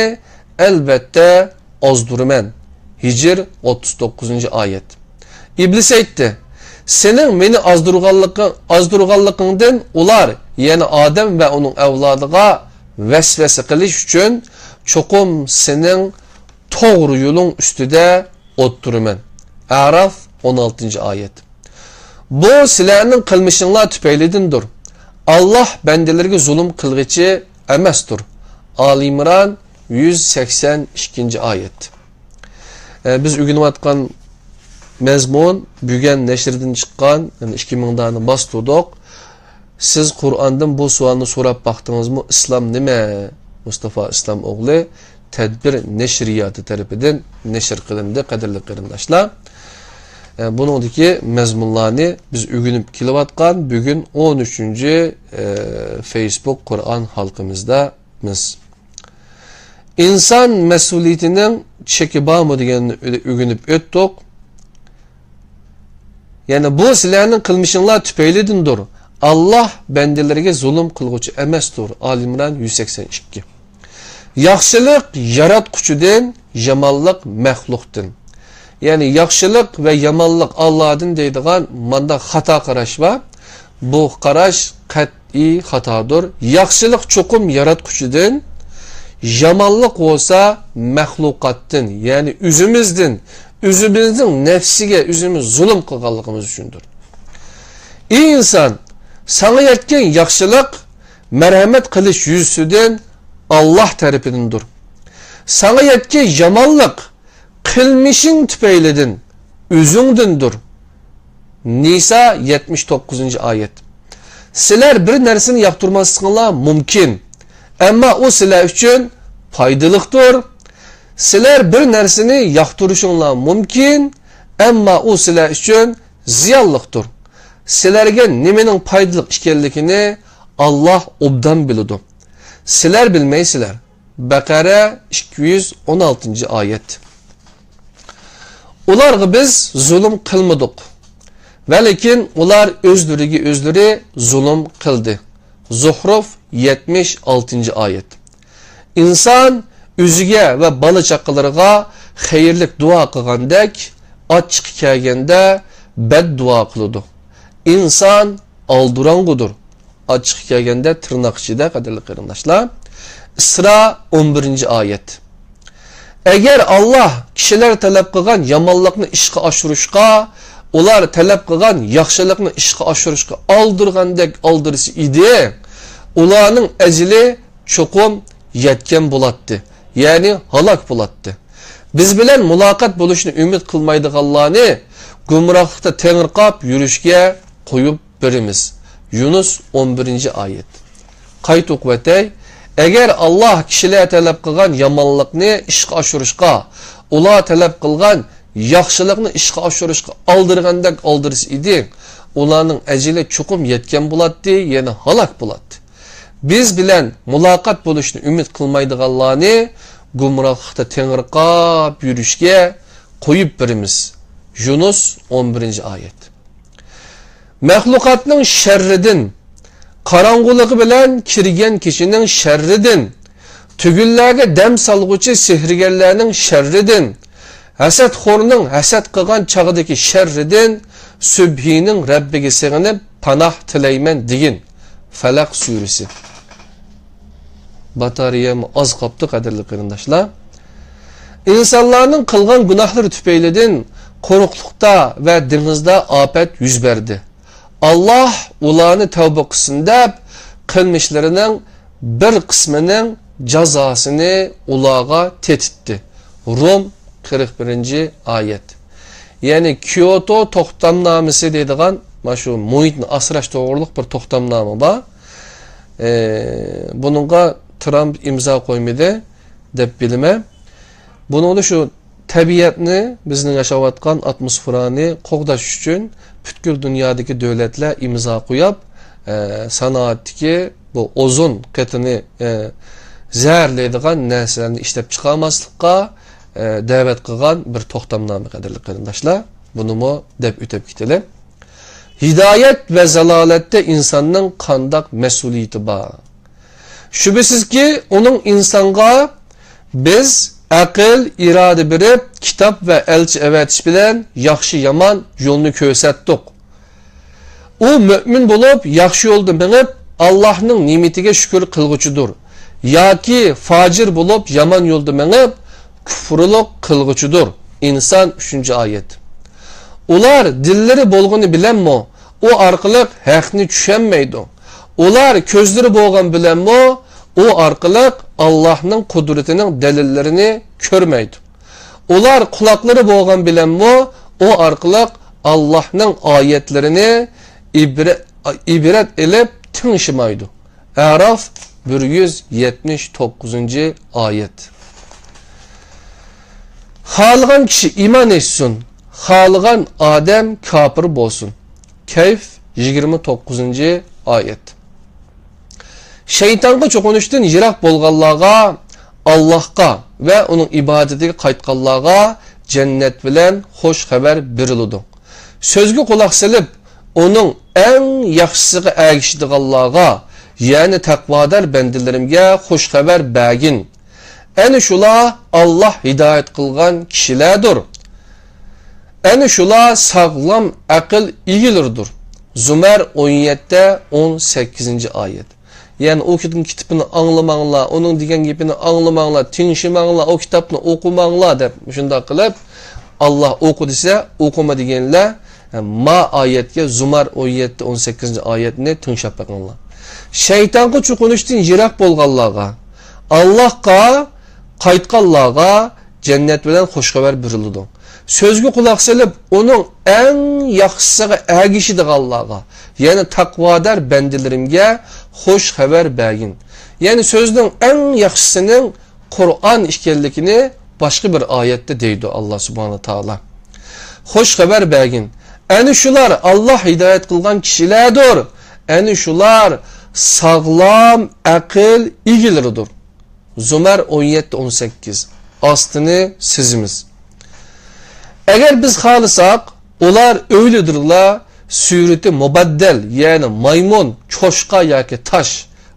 ئەلۋەتتە ئازدۇرىمەن. ھىجر، ئوتتۇز توققۇزىنچى ئايەت. ئىبلىس ئېيتتى: سېنىڭ مېنى ئازدۇرغانلىقىڭ، ئازدۇرغانلىقىڭدىن ئۇلار، يەنى ئادەم ۋە ئۇنىڭ ئەۋلادىغا ۋەسۋەسە قىلىش ئۈچۈن چوقۇم سېنىڭ توغرا يولۇڭ ئۈستىدە ئولتۇرىمەن. ئەراف، ئون ئالتىنچى ئايەت. بۇ سىلەرنىڭ قىلمىشىڭلار تۈپەيلىدىندۇر. ئاللاھ بەندىلىرىگە زۇلۇم قىلغۇچى ئەمەستۇر. ئالى ئىمران، يۈز سەكسەن ئىككىنچى ئايەت. ئە، بىز ئۆگىنىۋاتقان مەزمۇن بۈگۈن نەشردىن چىققان، يەنى ئىككى مىڭ دانە باستۇردۇق. سىز قۇرئاندىن بۇ سوئالنى سوراپ باقتىڭىزمۇ؟ ئىسلام نېمە؟ مۇستافا ئىسلام ئوغلى تەدبىر نەشرىياتى تەرىپىدىن نەشر قىلىندى، قەدىرلىك قېرىنداشلار. ئە، بۇنىڭدىكى مەزمۇنلارنى بىز ئۆگىنىپ كېلىۋاتقان بۈگۈن ئون ئۈچىنچى، ئە، فېيسبۇك قۇرئان ھالقىمىزدىمىز. ئىنسان مەسئۇلىيىتىنىڭ چېكى بارمۇ دېگەننى ئۆ-، ئۆگىنىپ ئۆتتۇق. يەنى بۇ سىلەرنىڭ قىلمىشىڭلار تۈپەيلىدىندۇر. ئاللاھ بەندىلىرىگە زۇلۇم قىلغۇچى ئەمەستۇر. ئالى ئىمران، يۈز سەكسەن ئىككى. ياخشىلىق ياراتقۇچىدىن، يامانلىق مەخلۇقتىن. يەنى ياخشىلىق ۋە يامانلىق ئاللادىن دەيدىغان مانداق خاتا قاراش بار. بۇ قاراش قەتئىي خاتادۇر. ياخشىلىق چوقۇم ياراتقۇچىدىن، يامانلىق بولسا مەخلۇقاتتىن، يەنى ئۆزىمىزدىن، ئۆزىمىزنىڭ نەپسىگە ئۆزىمىز زۇلۇم قىلغانلىقىمىز ئۈچۈندۇر. ئى ئىنسان، ساڭا يەتكەن ياخشىلىق مەرھەمەت قىلىش يۈزىسىدىن ئاللاھ تەرىپىدىندۇر. ساڭا يەتكەن يامانلىق قىلمىشىڭ تۈپەيلىدىن، ئۆزۈڭدىندۇر. نىسا، يەتمىش توققۇزىنچى ئايەت. سىلەر بىر نەرسىنى ياقتۇرماسلىقىڭلار مۇمكىن، ئەمما ئۇ سىلەر ئۈچۈن پايدىلىقتۇر. سىلەر بىر نەرسىنى ياقتۇرۇشۇڭلار مۇمكىن، ئەمما ئۇ سىلەر ئۈچۈن زىيانلىقتۇر. سىلەرگە نېمىنىڭ پايدىلىق ئىكەنلىكىنى ئاللاھ ئوبدان بىلىدۇ. سىلەر بىلمەيسىلەر. بەقەرە، ئىككى يۈز ئون ئالتىنچى ئايەت. ئۇلارغا بىز زۇلۇم قىلمىدۇق، ۋەلىكىن ئۇلار ئۆزلىرىگە ئۆزلىرى زۇلۇم قىلدى. زۇھرۇف، يەتمىش ئالتىنچى ئايەت. ئىنسان ئۆزىگە ۋە بالا-چاقىلىرىغا خەيرلىك دۇئا قىلغاندەك، ئاچچىقى كەلگەندە بەددۇئا قىلىدۇ. ئىنسان ئالدىراڭغۇدۇر. ئاچچىقى كەلگەندە تىرناق ئىچىدە، قەدىرلىك قېرىنداشلار. ئىسرا، ئون بىرىنچى ئايەت. ئەگەر ئاللاھ كىشىلەر تەلەپ قىلغان يامانلىقنى ئىشقا ئاشۇرۇشقا، ئۇلار تەلەپ قىلغان ياخشىلىقنى ئىشقا ئاشۇرۇشقا ئالدىرىغاندەك ئالدىرسا ئىدى، ئۇلارنىڭ ئەجىلى چوقۇم يەتكەن بولاتتى، يەنى ھالاك بولاتتى. بىز بىلەن مۇلاقات بولۇشنى ئۈمىد قىلمايدىغانلارنى گۇمراھلىقتا تېڭىرقاپ يۈرۈشكە قويۇپ بېرىمىز. يۇنۇس، ئون بىرىنچى ئايەت. قايتا ئوقۇۋەتەي. ئەگەر ئاللاھ كىشىلەر تەلەپ قىلغان يامانلىقنى ئىشقا ئاشۇرۇشقا، ئۇلار تەلەپ قىلغان ياخشىلىقنى ئىشقا ئاشۇرۇشقا ئالدىرىغاندەك ئالدىرسا ئىدى، ئۇلارنىڭ ئەجىلى چوقۇم يەتكەن بولاتتى، يەنى ھالاك بولاتتى. بىز بىلەن مۇلاقات بولۇشنى ئۈمىد قىلمايدىغانلارنى گۇمراھلىقتا تېڭىرقاپ يۈرۈشكە قويۇپ بېرىمىز. يۇنۇس، ئون بىرىنچى ئايەت. مەخلۇقاتنىڭ شەررىدىن، قاراڭغۇلۇقى بىلەن كىرگەن كېچىنىڭ شەررىدىن، تۈگۈنلەرگە دەم سالغۇچى سېھىرگەرلەرنىڭ شەررىدىن، ھەسەتخورنىڭ ھەسەت قىلغان چاغدىكى شەررىدىن، سۈبھىنىڭ رەببىگە سېغىنىپ پاناھ تىلەيمەن دېگىن. فەلەق سۈرىسى. باتارېيەم ئاز قاپتۇ، قەدىرلىك قېرىنداشلار. ئىنسانلارنىڭ قىلغان گۇناھلىرى تۈپەيلىدىن قۇرۇقلۇقتا ۋە دېڭىزدا ئاپەت يۈز بەردى. ئاللاھ ئۇلارنى تەۋبە قىلسۇن دەپ، قىلمىشلىرىنىڭ بىر قىسمىنىڭ جازاسىنى ئۇلارغا تېتىتتى. رۇم، قىرىق بىرىنچى ئايەت. يەنى كيوتو توختامنامىسى دەيدىغان مانا شۇ مۇھىتنى ئاسراش توغرۇلۇق بىر توختامنامە بار. ئى، بۇنىڭغا ترامپ ئىمزا قويمىدى دەپ بىلىمەن. بۇنىڭدا شۇ تەبىئەتنى، بىزنىڭ ياشاۋاتقان ئاتموسفېرانى قوغداش ئۈچۈن پۈتكۈل دۇنيادىكى دۆلەتلەر ئىمزا قويۇپ، ئە، سانائەتتىكى بۇ ئوزون قېتىنى، ئە، زەھەرلەيدىغان نەرسىلەرنى ئىشلەپ چىقارماسلىققا، ئە، دەۋەت قىلغان بىر توختامنامە، قەدىرلىك قېرىنداشلار. بۇنىمۇ دەپ ئۆتۈپ كېتەيلى. ھىدايەت ۋە زالالەتتە ئىنساننىڭ قانداق مەسئۇلىيىتى بار؟ شۈبھىسىزكى، ئۇنىڭ ئىنسانغا بىز ئەقىل، ئىرادە بېرىپ، كىتاب ۋە ئەلچى ئەۋەتىش بىلەن ياخشى-يامان يولنى كۆرسەتتۇق. ئۇ مۆمىن بولۇپ، ياخشى يولدا مېڭىپ، ئاللاھنىڭ نېمىتىگە شۈكۈر قىلغۇچىدۇر. ياكى فاجىر بولۇپ، يامان يولدا مېڭىپ، كۇفرىلىق قىلغۇچىدۇر. ئىنسان، ئۈچىنچى ئايەت. ئۇلار دىللىرى بولغىنى بىلەنمۇ ئۇ ئارقىلىق ھەقنى چۈشەنمەيدۇ. ئۇلار كۆزلىرى بولغان بىلەنمۇ ئۇ ئارقىلىق ئاللاھنىڭ قۇدرىتىنىڭ دەلىللىرىنى كۆرمەيدۇ. ئۇلار قۇلاقلىرى بولغان بىلەنمۇ ئۇ ئارقىلىق ئاللاھنىڭ ئايەتلىرىنى ئىبرە-، ئىبرەت ئېلىپ تىڭشىمايدۇ. ئەراف، بىر يۈز يەتمىش توققۇزىنچى ئايەت. خالىغان كىشى ئىمان ئېيتسۇن، خالىغان ئادەم كاپىر بولسۇن. كەھف، يىگىرمە توققۇزىنچى ئايەت. شەيتانغا چوقۇنۇشتىن يىراق بولغانلارغا، ئاللاھقا ۋە ئۇنىڭ ئىبادىتىگە قايتقانلارغا جەننەت بىلەن خۇش خەۋەر بېرىلىدۇ. سۆزگە قۇلاق سېلىپ، ئۇنىڭ ئەڭ ياخشىسىغا ئەگىشىدىغانلارغا، يەنى تەقۋادار بەندىلىرىمگە خۇش خەۋەر بەرگىن. ئەنە شۇلار ئاللاھ ھىدايەت قىلغان كىشىلەردۇر. ئەنە شۇلار ساغلام ئەقىل ئىگىلىرىدۇر. زۇمەر، ئون يەتتە، ئون سەككىزىنچى ئايەت. يەنى ئۇ كىتابنىڭ ئاڭلىماڭلار، ئۇنىڭ دېگەن گېپىنى ئاڭلىماڭلار، تىڭشىماڭلار، ئۇ كىتابنى ئوقۇماڭلار دەپ مۇشۇنداق قىلىپ، ئاللاھ ئوقۇ دېسە، ئوقۇما دېگەنلەر، ما ئايەتكە، زۇمەر ئون يەتتە، ئون سەككىزىنچى ئايەتنى تىڭشاپ بېقىڭلار. شەيتانغا چوقۇنۇشتىن يىراق بولغانلارغا، ئاللاھقا قايتقانلارغا جەننەت بىلەن خۇش خەۋەر بېرىلىدۇ. سۆزگە قۇلاق سېلىپ، ئۇنىڭ ئەڭ ياخشىسىغا ئەگىشىدىغانلارغا، يەنى تەقۋادار بەندىلىرىمگە خۇش خەۋەر بەرگىن. يەنى سۆزنىڭ ئەڭ ياخشىسىنىڭ قۇرئان ئىكەنلىكىنى باشقا بىر ئايەتتە دەيدۇ ئاللاھ سۇبھانەھۇ ۋە تائالا. خۇش خەۋەر بەرگىن. ئەنە شۇلار ئاللاھ ھىدايەت قىلغان كىشىلەردۇر. ئەنە شۇلار ساغلام ئەقىل ئىگىلىرىدۇر. زۇمەر ئون يەتتە ئون سەككىز. ئاستىنى سىزىمىز. ئەگەر بىز خالىساق، ئۇلار ئۆيلىدۇرلا سۈرىتى مۇبەددەل، يەنى مايمۇن، چوشقا ياكى تاش،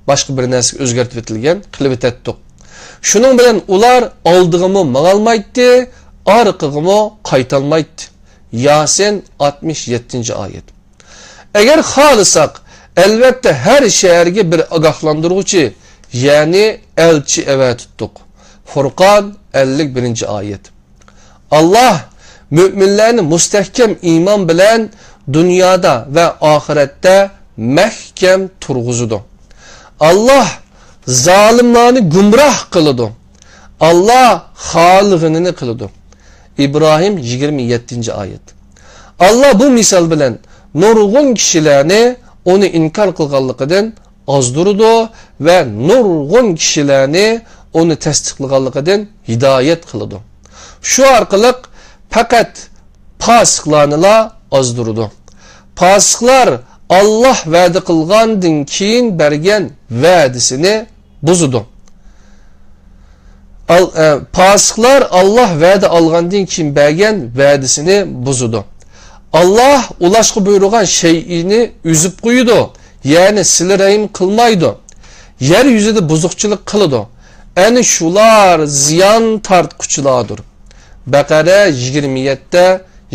باشقا بىر نەرسىگە ئۆزگەرتىۋېتىلگەن قىلىۋېتەتتۇق. شۇنىڭ بىلەن ئۇلار ئالدىغىمۇ ماڭالمايتتى، ئارقىغىمۇ قايتالمايتتى. ياسىن، ئاتمىش يەتتىنچى ئايەت. ئەگەر خالىساق، ئەلۋەتتە ھەر شەھەرگە بىر ئاگاھلاندۇرغۇچى، يەنى ئەلچى ئەۋەتىتتۇق. فۇرقان، ئەللىك بىرىنچى ئايەت. ئاللاھ مۆمىنلەرنى مۇستەھكەم ئىمان بىلەن دۇنيادا ۋە ئاخىرەتتە مەھكەم تۇرغۇزىدۇ. ئاللاھ زالىملارنى گۇمراھ قىلىدۇ. ئاللاھ خالىغىنىنى قىلىدۇ. ئىبراھىم، يىگىرمە يەتتىنچى ئايەت. ئاللاھ بۇ مىسال بىلەن نۇرغۇن كىشىلەرنى ئۇنى ئىنكار قىلغانلىقىدىن ئازدۇرىدۇ ۋە نۇرغۇن كىشىلەرنى ئۇنى تەستىقلىغانلىقىدىن ھىدايەت قىلىدۇ. شۇ ئارقىلىق پەقەت پاسىقلارنىلا ئازدۇرىدۇ. پاسىقلار ئاللاھ ۋەدە قىلغاندىن كېيىن بەرگەن ۋەدىسىنى بۇزىدۇ. ئال-، ئە، پاسىقلار ئاللاھ ۋەدە ئالغاندىن كېيىن بەرگەن ۋەدىسىنى بۇزىدۇ. ئاللاھ ئۇلاشقا بۇيرۇغان شەيئىنى ئۈزۈپ قويىدۇ، يەنى سىلە رەھىم قىلمايدۇ. يەر يۈزىدە بۇزۇقچىلىق قىلىدۇ. ئەنە شۇلار زىيان تارتقۇچىلاردۇر. بەقەرە، يىگىرمە يەتتە،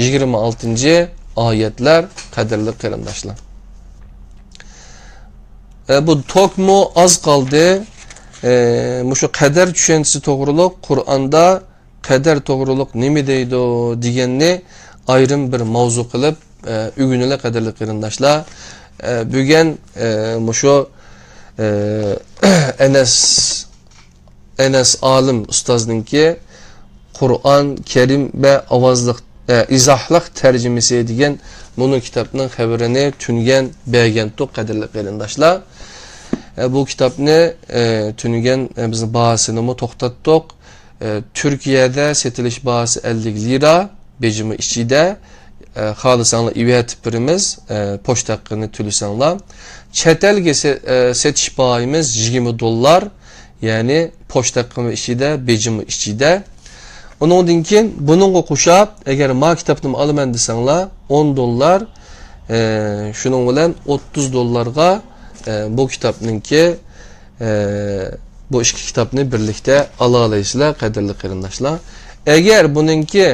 يىگىرمە ئالتىنچى ئايەتلەر، قەدىرلىك قېرىنداشلار. ئە، بۇ توكمۇ ئاز قالدى. ئە، مۇشۇ قەدەر چۈشەنچىسى توغرۇلۇق، قۇرئاندا قەدەر توغرۇلۇق نېمە دەيدۇ دېگەننى ئايرىم بىر ماۋزۇ قىلىپ، ئە، ئۆگىنىلى، قەدىرلىك قېرىنداشلار. ئە، بۈگۈن، ئە، مۇشۇ، ئە، ئەنەس، ئەنەس ئالىم ئۇستازنىڭكى قۇرئان كەرىم ۋە ئاۋازلىق، ئە، ئىزاھلىق تەرجىمىسى دېگەن مۇنۇ كىتابنىڭ خەۋىرىنى تۈنۈگۈن بەرگەنتۇق، قەدىرلىك قېرىنداشلار. ئە، بۇ كىتابنى، ئە، تۈنۈگۈن، ئە، بىز باھاسىنىمۇ توختاتتۇق. ئە، تۈركىيەدە سېتىلىش باھاسى ئەللىك لىرا، بېجىمۇ ئىچىدە. ئە، خالىساڭلار ئېۋەتىپ بېرىمىز، ئە، پوچتا ھەققىنى تۆلىسەڭلار. چەت ئەلگە سە-، ئە، سېتىش باھايىمىز يىگىرمە دوللار، يەنى پوچتا ھەققىمۇ ئىچىدە، بېجىمۇ ئىچىدە. ئۇنىڭدىن كېيىن بۇنىڭغا قوشاپ، ئەگەر ما كىتابنىمۇ ئالىمەن دېسەڭلار، ئون دوللار، ئە، شۇنىڭ بىلەن ئوتتۇز دوللارغا، ئە، بۇ كىتابنىڭكى، ئە، بۇ ئىككى كىتابنى بىرلىكتە ئالالايسىلەر، قەدىرلىك قېرىنداشلار. ئەگەر بۇنىڭكى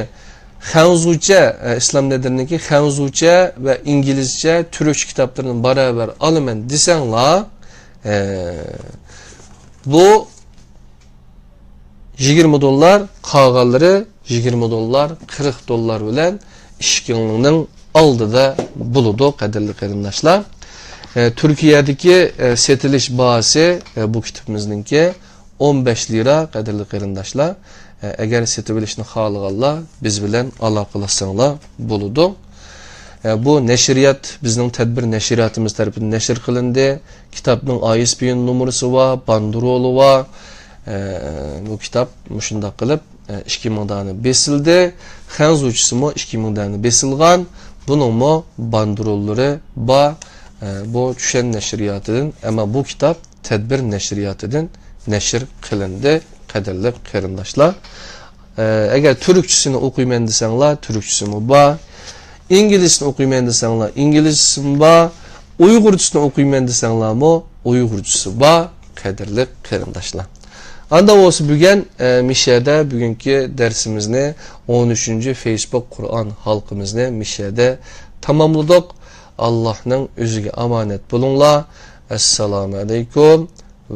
خەنزۇچە، ئە، ئىسلام نەدىرنىڭكى خەنزۇچە ۋە ئىنگلىزچە، تۈركچە كىتابلىرىنى بارابەر ئالىمەن دېسەڭلار، ئە، بۇ يىگىرمە دوللار، قالغانلىرى يىگىرمە دوللار، قىرىق دوللار بىلەن ئىشىكىڭنىڭ ئالدىدا بولىدۇ، قەدىرلىك قېرىنداشلار. ئە، تۈركىيەدىكى، ئە، سېتىلىش باھاسى، ئە، بۇ كىتابىمىزنىڭكى ئون بەش لىرا، قەدىرلىك قېرىنداشلار. ئە، ئەگەر سېتىۋېلىشنى خالىغانلار بىز بىلەن ئالاقىلەشسەڭلار بولىدۇ. ئە، بۇ نەشرىيات بىزنىڭ تەدبىر نەشرىياتىمىز تەرىپىدىن نەشر قىلىندى. كىتابنىڭ ئاي ئېس بى ئېن نومۇرىسى بار، باندېرولى بار. ئە، بۇ كىتاب مۇشۇنداق قىلىپ، ئە، ئىككى مىڭ دانە بېسىلدى. خەنزۇچىسىمۇ ئىككى مىڭ دانە بېسىلغان. بۇنىڭمۇ باندېروللىرى بار. ئە، بۇ چۈشەن نەشرىياتىدىن، ئەمما بۇ كىتاب تەدبىر نەشرىياتىدىن نەشر قىلىندى، قەدىرلىك قېرىنداشلار. ئە، ئەگەر تۈركچىسىنى ئوقۇيمەن دېسەڭلار، تۈركچىسىمۇ بار. ئىنگلىزچىسىنى ئوقۇيمەن دېسەڭلار، ئىنگلىزچىسىمۇ بار. ئۇيغۇرچىسىنى ئوقۇيمەن دېسەڭلارمۇ، ئۇيغۇرچىسى بار، قەدىرلىك قېرىنداشلار. ئاندا بولسا بۈگۈن، ئە، مىشەدە بۈگۈنكى دەرسىمىزنى، ئون ئۈچىنچى فېيسبۇك قۇرئان ھالقىمىزنى مىشەدە تاماملىدۇق. ئاللاھنىڭ ئۆزىگە ئامانەت بولۇڭلار. ئەسسالامۇ ئەلەيكۇم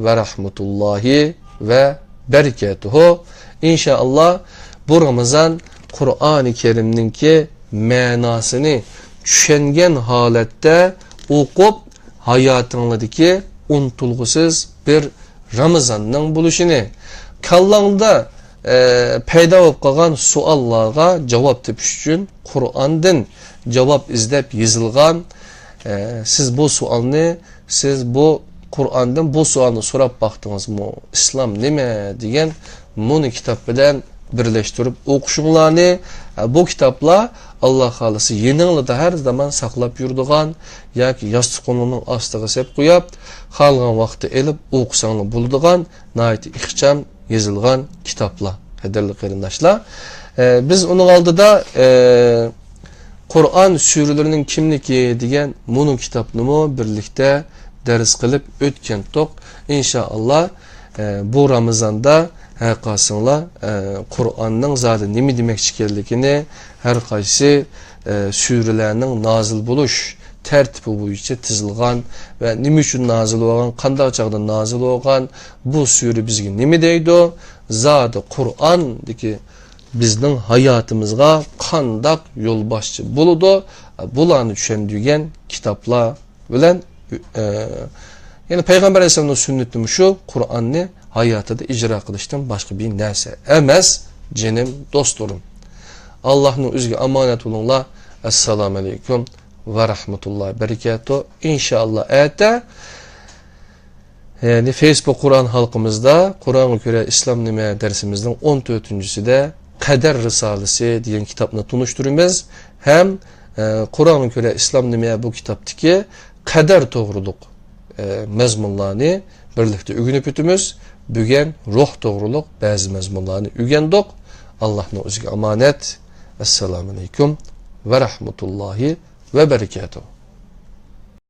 ۋە رەھمەتۇللاھى ۋە بەرىكاتۇھۇ. ئىنشائاللا، بۇ رامىزان قۇرئانى كەرىمنىڭكى مەناسىنى چۈشەنگەن ھالەتتە ئوقۇپ، ھاياتىڭلاردىكى ئۇنتۇلغۇسىز بىر رامىزاننىڭ بولۇشىنى، كاللاڭدا، ئە، پەيدا بولۇپ قالغان سوئاللارغا جاۋاب تېپىش ئۈچۈن قۇرئاندىن جاۋاب ئىزدەپ يېزىلغان، ئە، سىز بۇ سوئالنى، سىز بۇ قۇرئاندىن بۇ سوئالنى سوراپ باقتىڭىزمۇ؟ ئىسلام نېمە دېگەن مۇنۇ كىتاب بىلەن بىرلەشتۈرۈپ ئوقۇشۇڭلارنى، ئە، بۇ كىتابلار، ئاللا خالىسا، يېنىڭلاردا ھەر زامان ساقلاپ يۈرىدىغان ياكى ياستۇقۇڭلارنىڭ ئاستىغا سېلىپ قويۇپ، خالىغان ۋاقىتتا ئېلىپ ئوقۇساڭلار بولىدىغان ناھايىتى ئىخچام يېزىلغان كىتابلار، قەدىرلىك قېرىنداشلار. ئە، بىز ئۇنىڭ ئالدىدا، ئە، قۇرئان سۈرىلىرىنىڭ كىملىكى دېگەن مۇنۇ كىتابنىمۇ بىرلىكتە دەرس قىلىپ ئۆتكەنتۇق. ئىنشائاللا، ئە، بۇ رامىزاندا ھەرقايسىڭلار، ئە، قۇرئاننىڭ زادى نېمە دېمەكچى ئىكەنلىكىنى، ھەرقايسى، ئە، سۈرىلەرنىڭ نازىل بولۇش تەرتىپى بويىچە تىزىلغان ۋە نېمە ئۈچۈن نازىل بولغان، قانداق چاغدا نازىل بولغان، بۇ سۈرە بىزگە نېمە دەيدۇ، زادى قۇرئاندىكى بىزنىڭ ھاياتىمىزغا قانداق يولباشچى بولىدۇ، بۇلارنى چۈشەندۈرگەن كىتابلار بىلەن، ئە، يەنى پەيغەمبەر ئەلەيھىسسالامنىڭ سۈننىتى مۇشۇ، قۇرئاننى ھاياتىدا ئىجرا قىلىشتىن باشقا بىر نەرسە ئەمەس، جېنىم دوستلىرىم. ئاللاھنىڭ ئۆزىگە ئامانەت بولۇڭلار. ئەسسالامۇ ئەلەيكۇم ۋە رەھمەتۇللاھى ۋە بەرىكاتۇھ. ئىنشائاللا، ئەتە يەنى فېيسبۇك قۇرئان ھالقىمىزدا قۇرئانغا كۆرە ئىسلام نېمە دەرسىمىزنىڭ ئون تۆتىنچىسىدە قەدەر رىسالىسى دېگەن كىتابنى تونۇشتۇرىمىز ھەم، ئە، قۇرئانغا كۆرە ئىسلام نېمە بۇ كىتابتىكى قەدەر توغرۇلۇق، ئە، مەزمۇنلارنى بىرلىكتە ئۆگىنىپ ئۆتىمىز. بۈگۈن روھ توغرۇلۇق بەزى مەزمۇنلارنى ئۆگەندۇق. ئاللاھنىڭ ئۆزىگە ئامانەت. ئەسسالامۇ ئەلەيكۇم ۋە رەھمەتۇللاھى ۋە بەرىكاتۇھ.